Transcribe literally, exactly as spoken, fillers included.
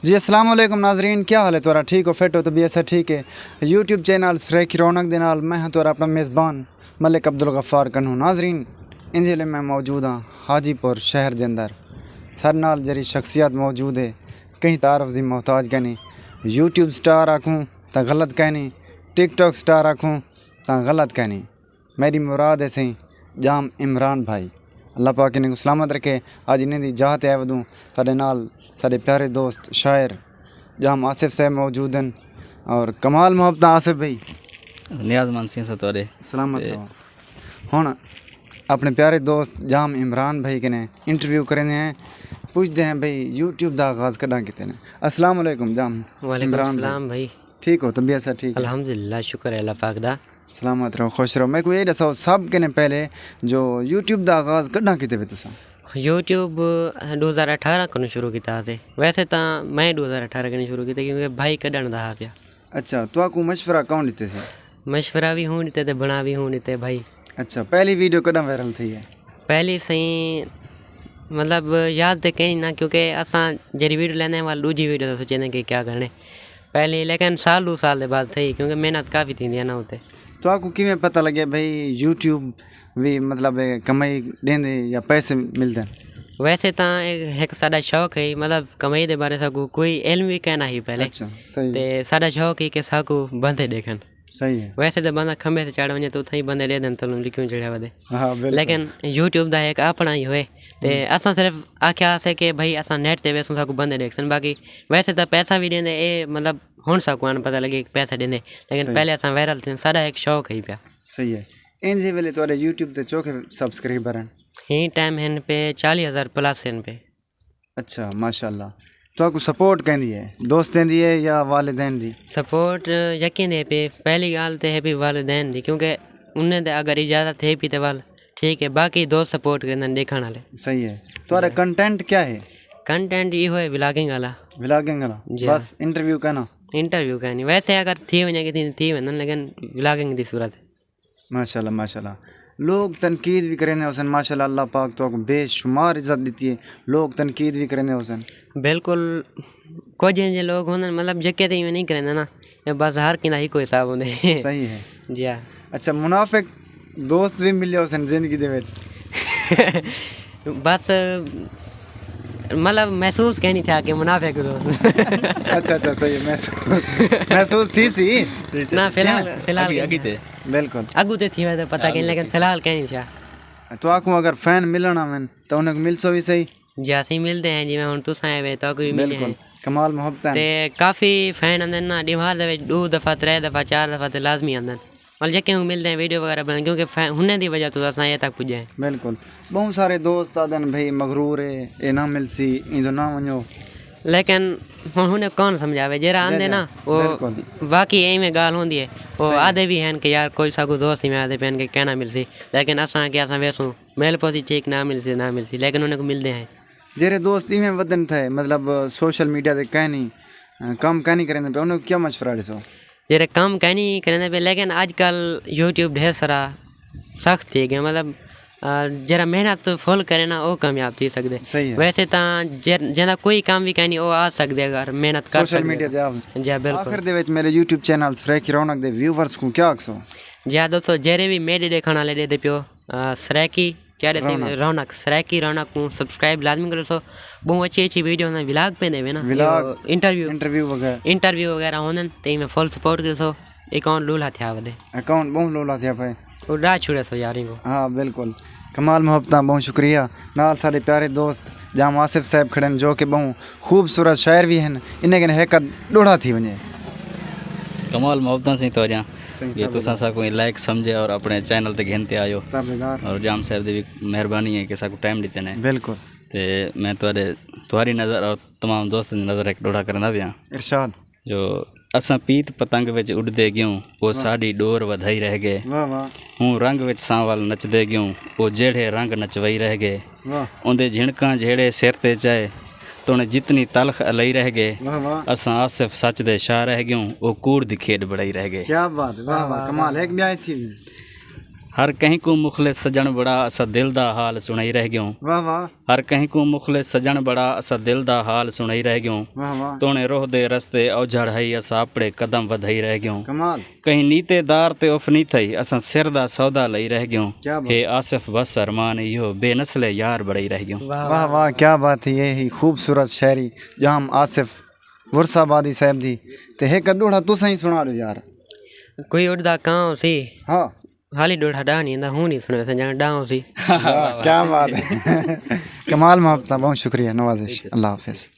جی السلام علیکم ناظرین، کیا حال ہے تہاݙا؟ ٹھیک ہو، فٹ ہو؟ طبیعت سب ٹھیک ہے؟ یوٹیوب چینل سرائیکی رونق دے نال میں ہاں تہاݙا اپݨا میزبان ملک عبدالغفار کنوں۔ ناظرین، انجے ویلے میں موجود ہاں حاجی پور شہر دے اندر۔ ساݙے نال جیڑھی شخصیت موجود ہے، کہیں تعارف دی محتاج کائنی۔ یوٹیوب سٹار آکھوں تاں غلط کائنی، ٹک ٹاک سٹار آکھوں تاں غلط کائنی۔ میݙی مراد ہے سئیں ڄام عمران بھائی، اللہ پاک انہیں کوں سلامت رکھے۔ اڄ انہیں دی جاہ تے آئے ودوں، ساݙے نال ساݙے پیارے دوست شاعر ڄام آصف صاحب موجود ہن۔ اور کمال محبتاں آصف بھائی۔ نیاز مند سئیں اساں تہاݙے۔ سلامت تے رہو۔ ہݨ اپݨے پیارے دوست ڄام عمران بھائی کنے انٹرویو کریندے ہیں، پچھدے ہیں بھئی یوٹیوب دا آغاز کݙاں کیتے نے۔ السلام علیکم ڄام وعلیکم عمران بھائی۔ السلام بھائی۔ ٹھیک ہو؟ طبیعت سب ٹھیک ہے؟ الحمدللہ، شکر ہے اللہ پاک دا۔ سلامت رہو، خوش رہو۔ میکوں اے ݙساؤ سب کنے پہلے جو یوٹیوب دا آغاز کݙاں کیتے وے تساں؟ یوٹیوب ݙو ہزار اٹھارہ کنوں شروع کیتا ہاسے۔ ویسے تاں میں ݙو ہزار اٹھارہ کنوں شروع کیتے، کیونکہ بھائی کݙݨ دا ہا پیا۔ اچھا، تہاکوں مشورہ کون ݙتے سی؟ مشورہ وی ہوں ݙتے تے بݨا وی ہوں ݙتے بھائی۔ اچھا، پہلی ویڈیو کݙاں وائرل تھئی ہے؟ پہلی سئیں، مطلب، یاد تے کہیں نہ، کیونکہ اساں جیڑھی ویڈیو لیندے ہیں، ول ݙوجھی ویڈیو دا سوچیندے کہ کیا کرݨے۔ پہلی، لیکن سال ݙو سال دے بعد تھئی، کیونکہ محنت کافی تھیندی ہے نا اتے۔ تہاکوں کیویں پتہ لڳے بھئی یوٹیوب وی، مطلب، کمائی ݙیندے یا پیسے ملدن؟ ویسے تاں اے ہک ساݙا شوق ہے، مطلب، کمائی دے بارے ساکوں کوئی علم وی کائنا ہی پہلے۔ اچھا، صحیح۔ تے ساݙا شوق ہے کہ ساکوں بندے ݙیکھن۔ صحیح ہے۔ ویسے تے بندہ کھمبے تے چڑھ ونڄے تے اتھاں ہی بندے ݙیہدن تلوں لکھیوں چڑھیا ودے۔ ہاں، بالکل۔ لیکن یوٹیوب دا ہک اپݨا ہی ہوئے۔ تے ہوں۔ اساں صرف آکھیا ہاسے کہ بھئی اساں نیٹ تے ویسوں ساکوں بندے ݙیکھسن، باقی ویسے تاں پیسہ وی ݙیندے، اے مطلب ہݨ ساکوں اݨ پتہ لڳے کہ پیسہ ݙیندے، لیکن صحیح۔ پہلے اساں وائرل تھیندے، ساݙا ہک شوق ہئی پیا۔ صحیح ہے۔ اینجھے ویلے تہاݙے یوٹیوب تے چوکھے سبسکرائبر ہن؟ ہیں ٹائم ہن پئے چالیہہ ہزار پلس ہن پئے۔ اچھا، ماشاءاللہ۔ تہاکوں سپورٹ کیندی ہے؟ دوستیں دی ہے یا والدین دی؟ سپورٹ یقین ہے پئی، پہلی ڳالھ تے ہے پئی والدین دی، کیونکہ انہیں دے اگر اجازت ہے پئی تے ول ٹھیک ہے، باقی دوست سپورٹ کریندن ݙیکھݨ والے۔ صحیح ہے۔ تہاݙا جی۔ کنٹینٹ کیا ہے؟ کنٹینٹ ایہو ہے ولاگنگ والا۔ ولاگنگ والا؟ جی۔ بس انٹرویو کائنا؟ انٹرویو کائنی۔ ویسے اگر تھی ونڄے کتھے تھی ویندن، لیکن ولاگنگ دی صورت۔ ماشاءاللہ، ماشاءاللہ۔ لوگ تنقید وی کریندے ہوسن، ماشاءاللہ، اللہ پاک تہاکوں بے شمار عزت ݙتی ہے، لوگ تنقید وی کریندے ہوسن۔ بالکل، کجھ اینجھے لوگ ہوندن، مطلب، جیکے تے ایویں نہیں کریندے نا، اے بس ہر کہیں دا ہکو حساب ہوندے۔ صحیح ہے۔ جی ہاں۔ اچھا، منافق دوست وی ملے ہوسن زندگی دے وچ؟ بس، مطلب، محسوس کہیں نہیں تھیا کہ منافق دوست۔ اچھا، اچھا، صحیح ہے، محسوس، محسوس تھی سی۔ نہ، فی الحال، کیا؟ فی الحال اڳی، کہیں اڳی نہیں۔ تے۔ بالکل۔ اڳوں تے تھیوے تے پتہ کہیں، لیکن فی الحال کہیں نہیں تھیا۔ تہاکوں اگر فین ملݨ آون تاں انہیں کوں ملسو وی صحیح۔ جی، اسیں ملدے ہیں، جیویں ہݨ تساں آئے وے، تہاکوں وی ملے ہیں۔ بالکل، کمال محبت ہے۔ تے کافی فین آندے نا، ݙیہاڑ دے وچ ݙو دفعہ، ترے دفعہ، چار دفعہ تے لازمی آندن۔ ول جیکے کوں ملدے ہیں، ویڈیو وغیرہ بݨاندے، کیونکہ فین، انہیں دی وجہ توں اساں اے تک پڄے ہیں۔ بالکل، ٻہوں سارے دوست آہدن بھئی مغرور ہے، اے نہ ملسی، ایندو نہ ونڄو۔ لیکن ہݨ، ہݨ کون سمجھاوے، جیڑھا آندے نا، او بالکل۔ واقعی ایویں ڳالھ ہوندی ہے۔ او صحیح۔ آہدے وی ہن کہ یار، کوئی ساکوں دوست ایویں آہدے پئن کہ کائنا ملسی، لیکن اساں کہ اساں ویسوں، مل پوسی ٹھیک، نہ ملسی، نہ ملسی، لیکن انہیں کوں ملدے ہیں۔ جیڑھے دوست ایویں ودن تھئے، مطلب، سوشل میڈیا تے کائنی، کم کائنی کریندے پئے، انہیں کوں کیا مشورہ ݙیسو؟ جیڑھے کم کائنی کریندے پئے، لیکن اڄ کل یوٹیوب ڈھیر سارا سخت تھی ڳئے، مطلب، آ، جیڑھا محنت فل کرے نا، او کامیاب تھی سڳدے۔ صحیح ہے۔ ویسے تاں جے-، جیندا کوئی کم وی کائنی، او آ سڳدے اگر محنت کر سوشل سڳدے۔ میڈیا تے آ۔ جی ہاں، بالکل۔ آخر دے وچ میرے یوٹیوب چینل سرائیکی رونق دے ویورز کوں کیا آکھسو؟ جی ہاں دوستو، جیڑھے وی میڈے ݙیکھݨ والے ݙیہدے پیو، آ، سرائیکی کیا ݙیہدے؟ رونق۔ رونق، سرائیکی رونق کوں سبسکرائب لازمی کرسو۔ ٻہوں اچھی اچھی ویڈیو ہوندن، ولاگ پیندے وے نا۔ ولاگ، او انٹرویو۔ انٹرویو وغیرہ۔ انٹرویو وغیرہ ہوندن تے میں فل سپورٹ کرسو۔ اکاؤنٹ لولا تھیا ودے۔ اکاؤنٹ ٻہوں لولا تھیا پئے۔ او ݙا چھوڑے سو یار اینکوں۔ ہاں، بالکل۔ کمال محبتاں، ٻہوں شکریہ۔ نال ساݙے پیارے دوست ڄام آصف صاحب کھڑن، جو کہ ٻہوں خوبصورت شاعر وی ہن۔ انہیں کنے ہک ادھ ݙوہڑا تھی ونڄے۔ کمال محبتاں سئیں تہاݙیاں۔ سئیں، جو تبادلہ۔ تساں ساکوں لائق سمجھے اور اپݨے چینل تے گھن تے آئے ہو۔ تبادلہ۔ اور ڄام صاحب دی وی مہربانی ہے کہ ساکوں ٹائم ݙتے نے۔ بالکل۔ تے میں تہاݙے، تہاݙی نظر اور تمام دوستاں دی نظر ہک ݙوہڑا کریندا پیاں۔ ارشاد۔ جو اساں پیت پتنگ وچ اݙدے ڳیوں، او واہ۔ ساݙی ݙور ودھائی رہ ڳئے۔ واہ واہ۔ ہوں رنگ وچ سانول نچدے ڳیوں، او جیڑھے رنگ نچوائی رہ ڳئے۔ واہ۔ اوندے جھݨکاں جھیڑے سر تے چائے، توݨے جتنی تلخ الائی رہ ڳئے۔ واہ واہ۔ اساں آصف سچ دے شاہ رہ ڳیوں، او کوڑ دی کھیݙ بݨائی رہ ڳئے۔ کیا بات ہے، واہ واہ، واہ کمال۔ واہ۔ ہک ٻیا تھی۔ ہر کہیں کوں مخلص سجݨ بڑا، اساں دل دا حال سݨائی رہ ڳیوں۔ واہ واہ۔ ہر کہیں کوں مخلص سجݨ بڑا، اساں دل دا حال سݨائی رہ ڳیوں۔ واہ واہ۔ توݨے روح دے رستے اوجھڑ ہئی، اساں اپݨے قدم ودھائی رہ ڳیوں۔ کمال۔ کہیں نیتے دار تے اف نی تھئی، اساں سر دا سودا لئی رہ ڳیوں۔ کیا بات۔ ہے آصف بس ارمان ایہو، بے نسلے یار بڑائی رہ ڳیوں۔ واہ واہ، کیا بات ہے، یہ ہی خوبصورت شاعری جام آصف ورثہ آبادی صاحب دی۔ تے ہک ڈوہڑا تساں ہی سنا ڈو یار۔ کوئی اڈدا کاں ہوسی۔ ہاں۔ حالی ڈوہڑا ڈاہ نہیں آندا، ہوں نہیں سنیا سا جان ڈاہ ہوسی۔ کیا بات ہے۔ کمال محبت، بہت شکریہ، نوازش، اللہ حافظ۔